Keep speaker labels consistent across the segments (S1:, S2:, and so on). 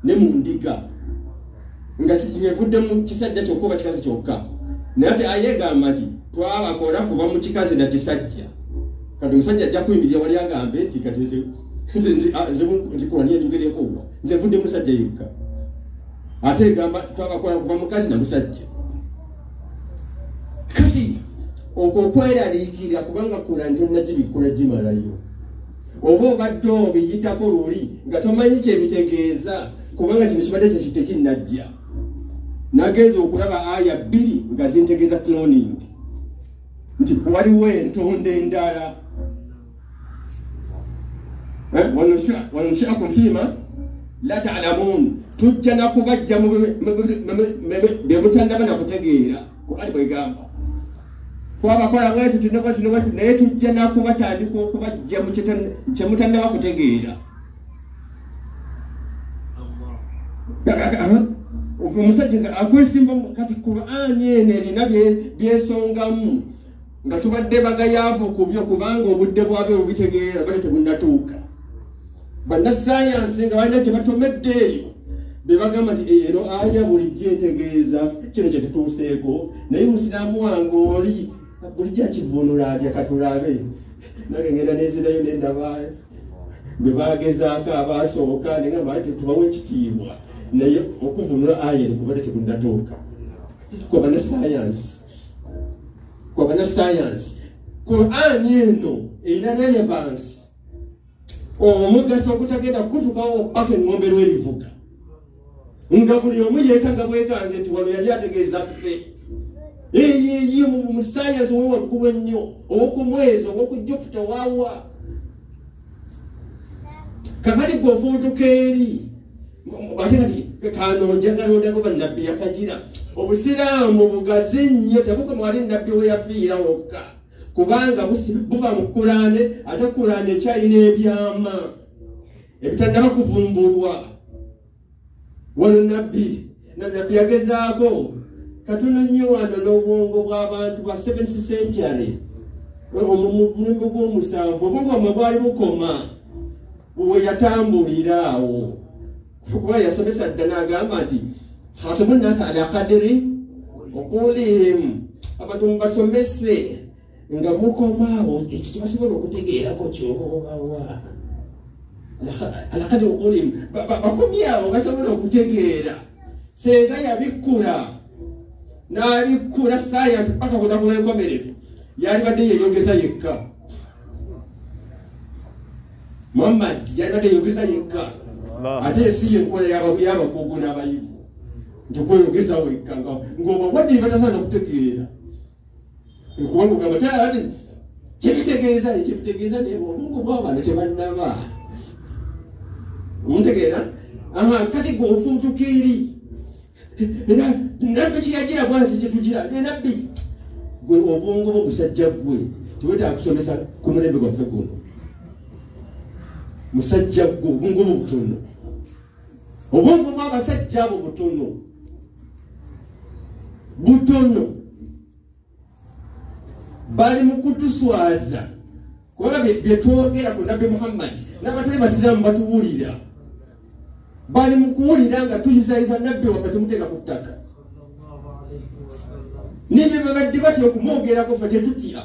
S1: ne mu ndiga nga evudde mu kisajja kyokka oba kikazi kyokka. Naye ate aya egamba nti twabakola kuva mu kikazi na kisajja. Kati omusajja ajja kuyimirira wali agambe nti kati nze Kurani enjogereko wa nze nvudde musajja yekka, ate egamba twabakola kuva mukazi na musajja. Kati okwo okweraliikirira kubanga Kurani tonnagibikula gimalayo, oba obadde obiyitako luli nga tomanyi kyebitegeeza kubanga kino kibadde tekinnajja. Nagenza okulaba aya 2 nga zintegeeza cloning, nti waliwo entonda endala. Wanunshiakum fiima la ta'lamun, tujja nakubajja bye mutannaba nakutegeera. Kurani bwegamba twabakola bwe tuti ne naye tujja nakubatandika okubajja mu kye mutannaba kutegeera. Omusajja nga akwesimba kati Kurani eno erina byesongamu nga tubadde bagayaavu ku byo kubanga obudde bwabyo bubitegeera bali tebunnatuuka. Bannasayansi nga balina kye batomedde eyo be bagamba nti eno aya bulijjo etegeeza kino kye tutuuseeko, naye musiraamu wange oli bulijjo akivvuunula atya? Katulabe. Nange ngenda nenzirayo nendaba bwe bagezaako abaasooka negamba tubawe ekitiibwa, naye okuvvuunula aya eno kubadde tekunnatuuka kwa bannasayansi. Kurani eno erina relevance, omugaso ogutagenda kutukawo paka eng'ombe lwerivuga, nga buli omu yeekanga bwekanze nti wano yali ategeeza ffe. Eyiyi mu sayansi owewaggulu ennyo, ow'okumwezi, ow'okujupita waawa. Kakati gwe ofuutuka eri ate kati kano njagala ondako bannabbi yakagira. Obusiraamu bugazi nnyo, tebukoma wali nabbi we yafiira wokka, kubanga buva mu Kuraane, ate Kuraane ekyalina ebyama ebitannaba kuvumbulwa. Wano nabbi yagezaako katono nnyo wano n'obwongo bw'abantu bwa 7th century, omulembe gw'omusanvu, obwongo bwamwe bwali bukoma we yatambulira awo, kuba yasomesa dda n'agamba nti khatibu nnasa ala qadiri uqulihim, abantu mubasomese nga mukomaawo ekyo kyebasobola okutegeerako kyobawa. Ala qadiri uqulihim, bakomye awo basobola okutegeera. Senga yabikkula n'abikkula sayansi paka ku lunaku lw'enkomerero, yalibadde yeeyogeza yekka. Muhammad yalibadde yeeyogeza yekka, ate ensi y'enkola y'abakugu n'abayivu nti kweyogeza wekka ng'obawadde batasobola kutegeera, kubanga ogamba ati kyebitegeeza ekyebitegeeza, naye obwongo bw'abantu tebannaba omutegeera. Kati gwe ofuutuka eri era nabbi kyeyagira bwati kyetugira nabbi gwe obwongo bwo musajja gwe tewetaaga kusomesa ku mulembe gwaffe guno. Musajja gwe obwongo bwo butono, obwongo bw'abasajja abo butono butono, bali mu kutuswaza kubanga bye twogera ku nabbi Muhammad n'abatali basiraamu batuwulira, bali mu kuwulira nga tuyuzayiza nabbi waffe tumuteeka ku ttaka. Nibye babadde batya okumwogerako ffe tetutya.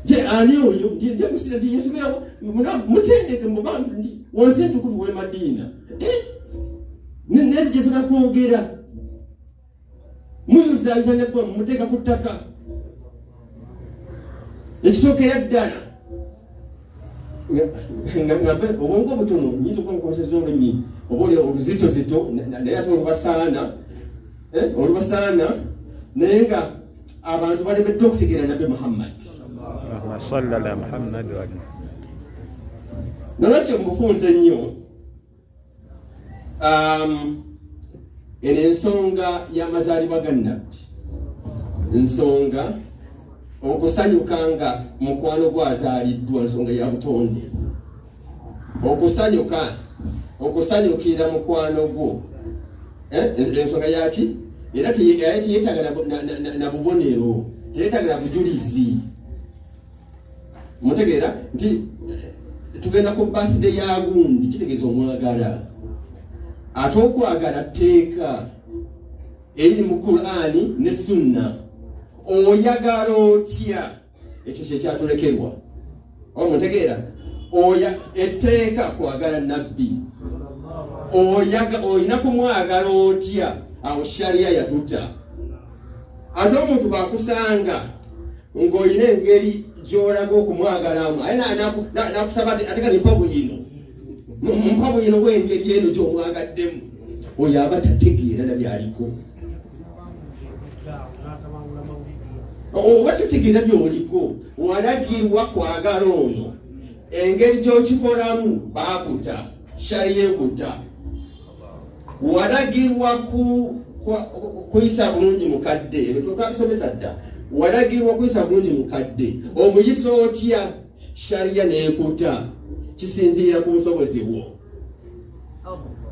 S1: Nti ani oyo nti musira nti yasomera mutendeke nti wansi entukuvu w'e Madiina nezi gyesobola kwogera, muyuzaayuza nabbi wammwe mumuteeka ku ttaka. Ekisookera ddala obwongo butono, nyinza okuba nkozesa olulimi oba oli oluzitozito, naye ate olubasaana, naye nga abantu balemeddwa okutegeera nabbi Muhammad. Nolwekyo mubufunze nnyo eno ensonga y'amazaalibwa ga nabbi, nsonga okusanyuka nga mukwano gwazaaliddwa, nsonga ya butonde. Okusanyuka, okusanyukira mukwano gwo, ensonga yaki? Era teyeetaaga na bubonero, teyeetaaga na bujulizi. Mutegeera nti tugenda ku birthday ya gundi, kitegeeza omwagala. Ate okwagala tteeka eri mu Qur'ani ne Sunna. Oyagala otya? Ekyo kye kyatulekerwa. Omuntegeera? Oya etteeka kwagala nabbi. Oyina kumwagala otya? Awo sharia yatuta. Ate omuntu bw'akusanga ng'olina engeri gy'olaga okumwagalamu, aye nakusaba ate kati mpa bwino. Mpa bwino bw'engeri eno gy'omwagaddemu. Oyo aba tategeera na by'aliko. Oba totegeera by'oliko, walagirwa kwagala ono. Engeri gy'okikolamu baakuta, sharia ekuta. Walagirwa kuyisa bulungi mukadde, ebyo twabisomesa dda. Walagirwa kuyisa bulungi mukadde, omuyisa otya? Sharia n'ekuta, kisinziira ku busobozi bwo.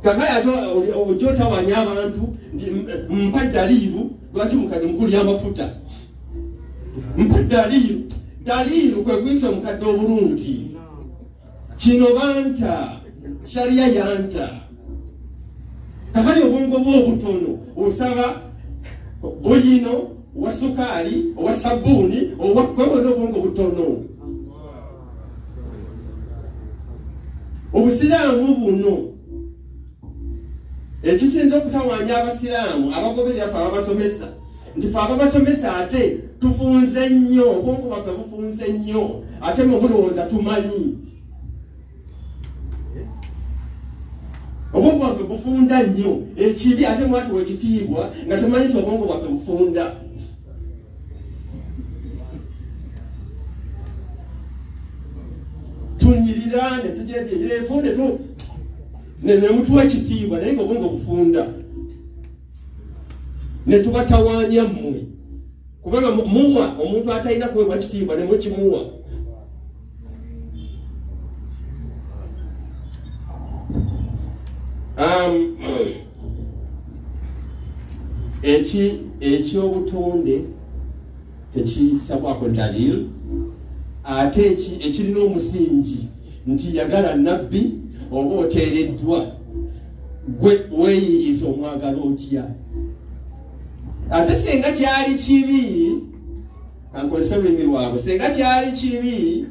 S1: Kakale ate ojja otawanya abantu nti mpa daliiru lwaki mukadde mugulya amafuta. Mpa daliiru. Daliiru kwe kuyisa omukadde obulungi. Kino banta, sharia yanta. Kakale obwongo bwo obutono osaba buyino owa sukaali owa sabbuuni owa kwebona obwongo butono. Obusiraamu buno ekisinza okutawaanya abasiraamu abagoberera ffe ababasomesa nti ffe ababasomesa ate tufunze nnyo, obwongo bwaffe bufunze nnyo, ate mwe mulowooza tumanyi. Obwongo bwaffe bufunda nnyo ekibi, ate mwatuwa ekitiibwa nga tumanyi nti obwongo bwaffe bufunda. Tunyirira ne tugira ebirefu ne mutuwa ekitiibwa naye nga obwongo bufunda. Ne tubatawaanya mmwe, kubanga muwa omuntu atalina kuweebwa kitiibwa ne mukimuwa. Ekyobutonde tekisabwako dalil, ate ekirina omusingi nti yagala nabbi oba oteereddwa gwe weeyiyiza omwagala otya. Ate singa kyali kibi, kankozese olulimi lwabwe, singa kyali kibi,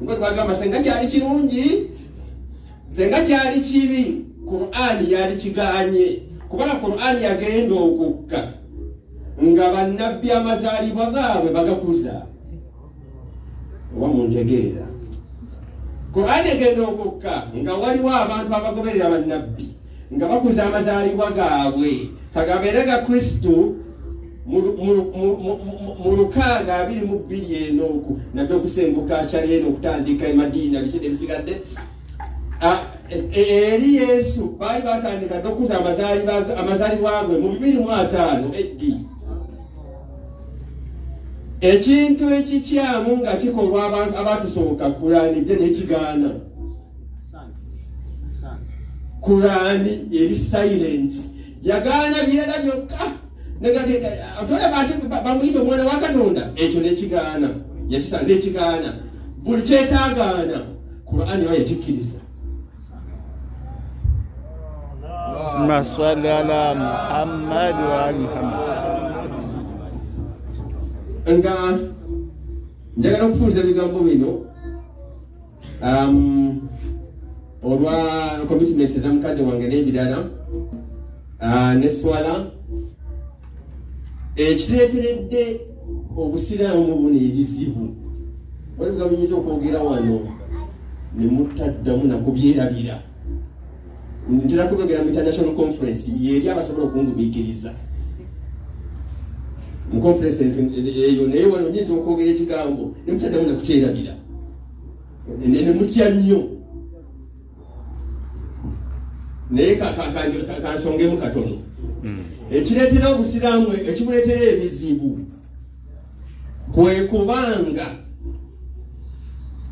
S1: nga twagamba singa kyali kirungi, singa kyali kibi, Qur'ani yali kigaanye. Kubanga Qur'ani yagenda okukka nga bannabbi amazaalibwa gaabwe bagakuza. Oba muntegeera? Qur'ani egenda okukka nga waliwo abantu abagoberera bannabbi nga bakuza amazaalibwa gaabwe, kagabeere ga Kristo mu 622 eno nabbi okusenguka akyali eno okutandika e Madiina biki ebisigadde. Eri Yesu baali batandika dda okukuza amazaalibwa gwe mu 2005 AD. Ekintu ekikyamu nga kikolwa abantu abatusooka, Kurani gye n'ekigaana. Kurani eri silent, yagaana birala byokka. Tolaba ate bamuyita omwana wa Katonda, ekyo n'ekigaana, yakisa n'ekigaana. Buli kyetaagaana Kurani eba yakikkiriza.
S2: Salli ala Muhammad wa ali Muhammad.
S1: Nga njagala okufunza ebigambo bino olwa commitment eza mukadde wange n'ebirala n'esswala ekireeteredde obusiraamu buno ebizibu. Waliwo ebigambo biyinza okwogera wano ne mutaddamu nakubyerabira. Ntera kubyogera mu international conference yeri abasobola okungumiikiriza mu conference eyo, naye wano nyinza okwogera ekigambo ne mutaddamu nakukyerabira ne mutya nnyo. Naye kansongemu katono. Ekireetera obusiraamu, ekibuleetera ebizibu kwe kubanga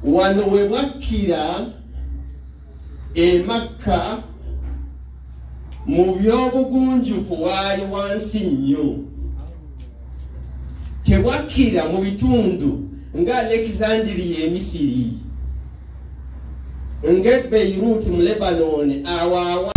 S1: wano we bwakkira e Makka mu by'obugunjufu waali wansi nnyo. Tebwakkira mu bitundu nga Alexandria e Misiri, nga Beirut mu Lebanon, awo